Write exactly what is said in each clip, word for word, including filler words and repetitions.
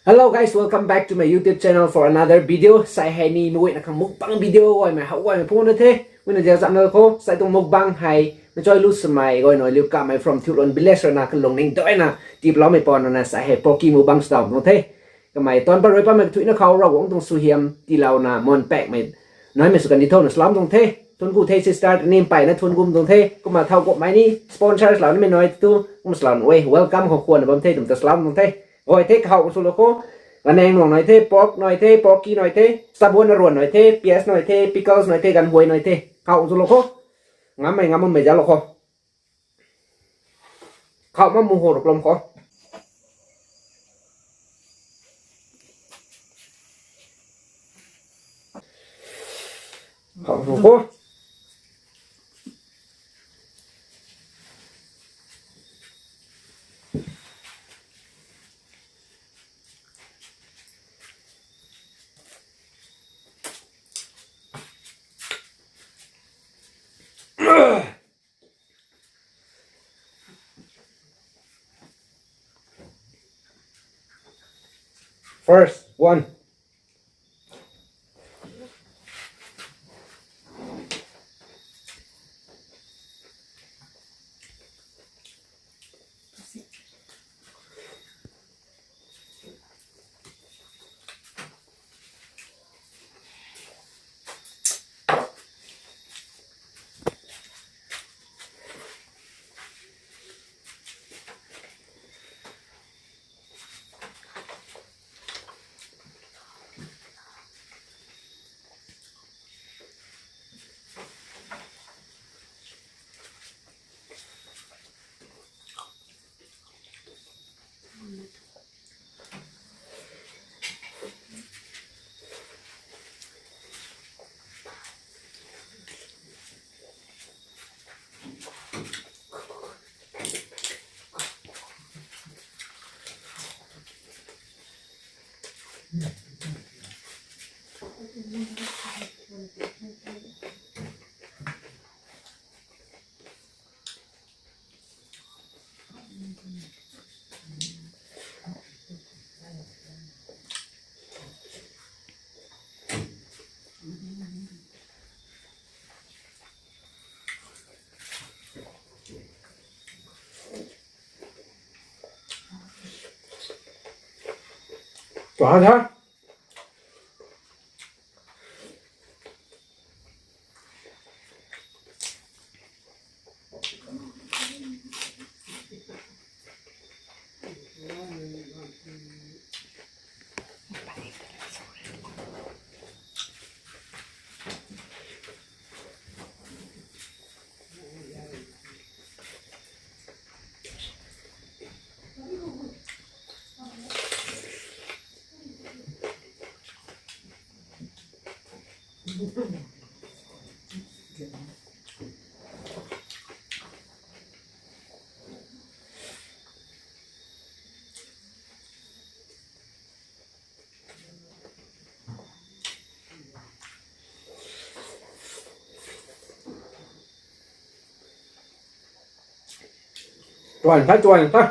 Hello guys, welcome back to my YouTube channel for another video. Sai hei ni mukbang khang mukbang video guaymei how guaymei phung na the. Muna jazam na kho, sai tuang mukbang hei machoi lu swmei guay nui liu kamei from Thulon village rana kalung ning doina tiplou mei pon na sai hei porky mukbang sdau nung the. Kamei ton pa rui pa mei thuina khou Ravguangc tuang suaihiam tiilouna mon pakmei naimei sw kan ni thona salam tuang the. Thun ku the sister ni mpeyna thun gum tuang the. Kumna thau kummei ni sponsors lou nimei nui tu kum salam e welcome khou khwan bam the tum ta salam tuang the. Gay the khou sw lou kho. Ganeng nuang nui the, pork nui the, porky nui the, sabon aruan nui the, pias nui the, pickles nui the, ganhuay nui the. Khou sw lou kho. Ngammei ngam mei za lou kho. Khou ma mu ho ruk lom kho. Khou sw kho. First one. Tuang ha. Tuan tha, tuan tha.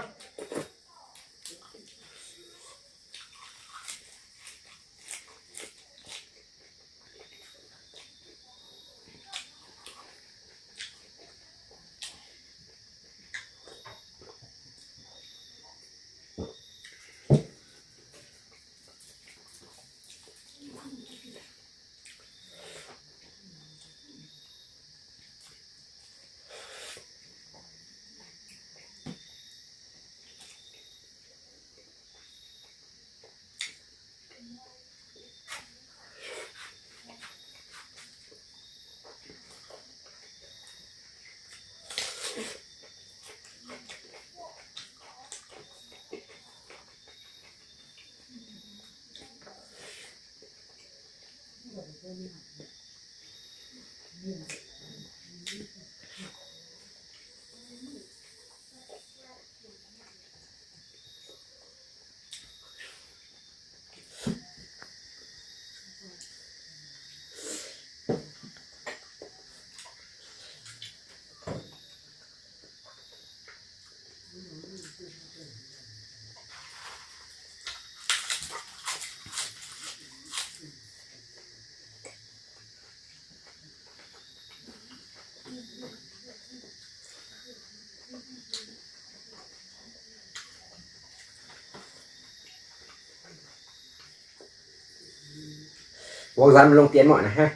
Guang zan lung tian mak na he.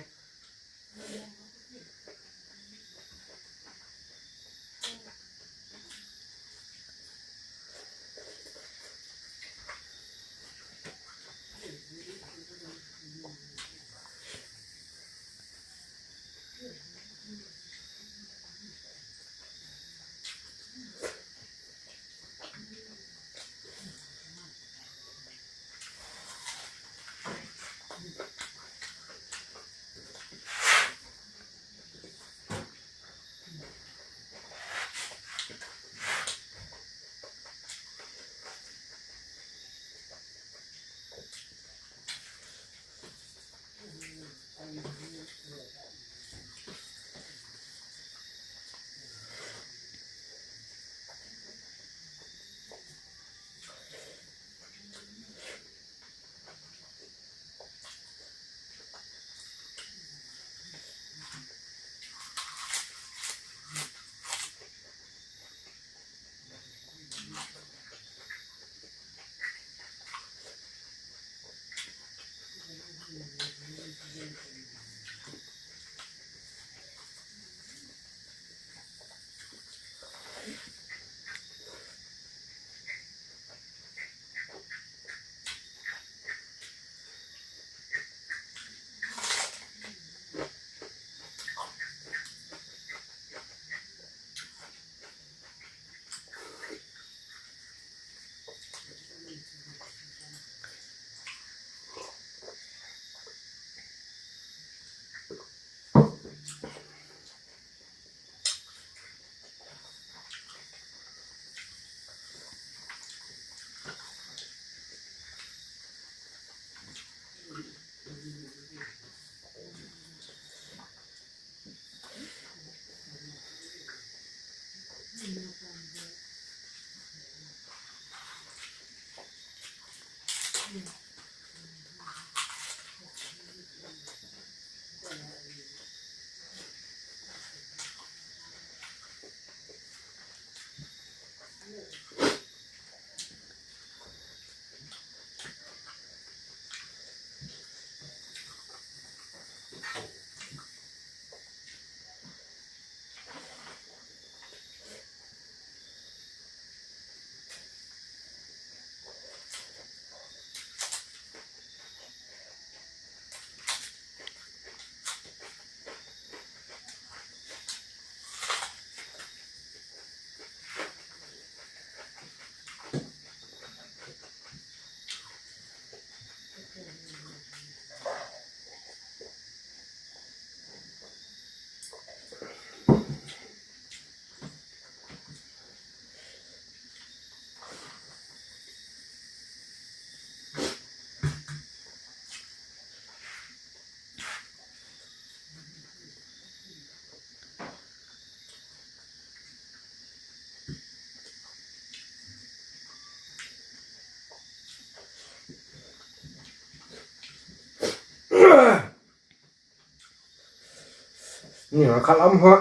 Ni khat lam ho.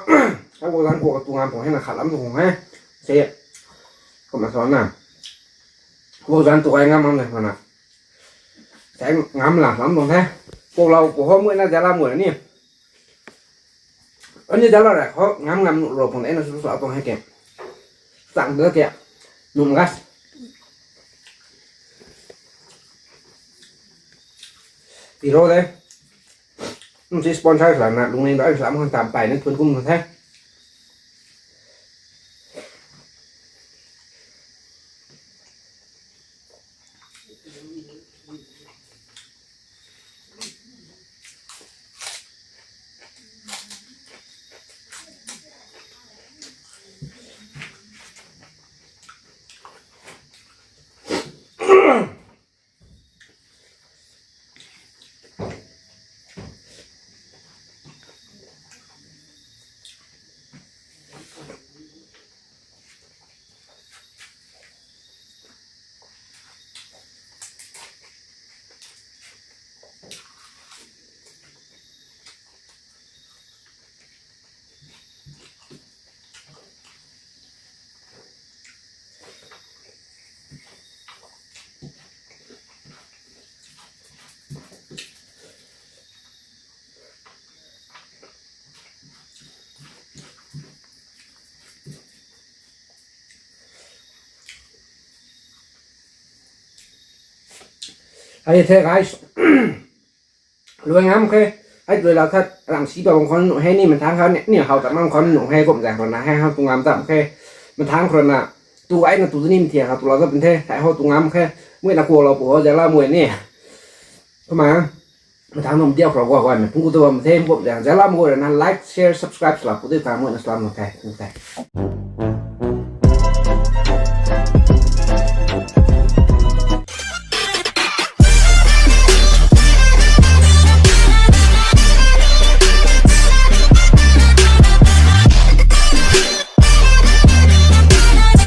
Ai guang zan kuak tu ngam tuang hei na khat lam tu hung he. Se. Kumna sa na. Guang zan tu ai ngam ngam le mana. Sai ngam la lam tuang the. Kuak lau kuak ho mui na zala mui ni. Ani zala rei ho ngam ngam nu ro pung na su sa tuang he ke. Sang de ke. Num gas. Pi ro de. Num si sponsor sa na lungning da sa lam khang tam pai na thun kum na the. Hei the guys, luai ngam khe. Hei tu la khat ram si pa bang khon nuh he ni, mathang kha ni, ni how ta mang khon nuh he, kum zaeng khou na he how tu ngam tam khe. Mathang khou na tu ai na tu ni mathiang how tu la zat pun the, thei how tu ngam khe. Mui na kualou pu ho zala mui ni. Kumna mathang num diau khou guay guay na pung ku tu bam the, kum zaeng zala mui na like, share, subscribe sla pu di ta mui na salam na khe, pu the.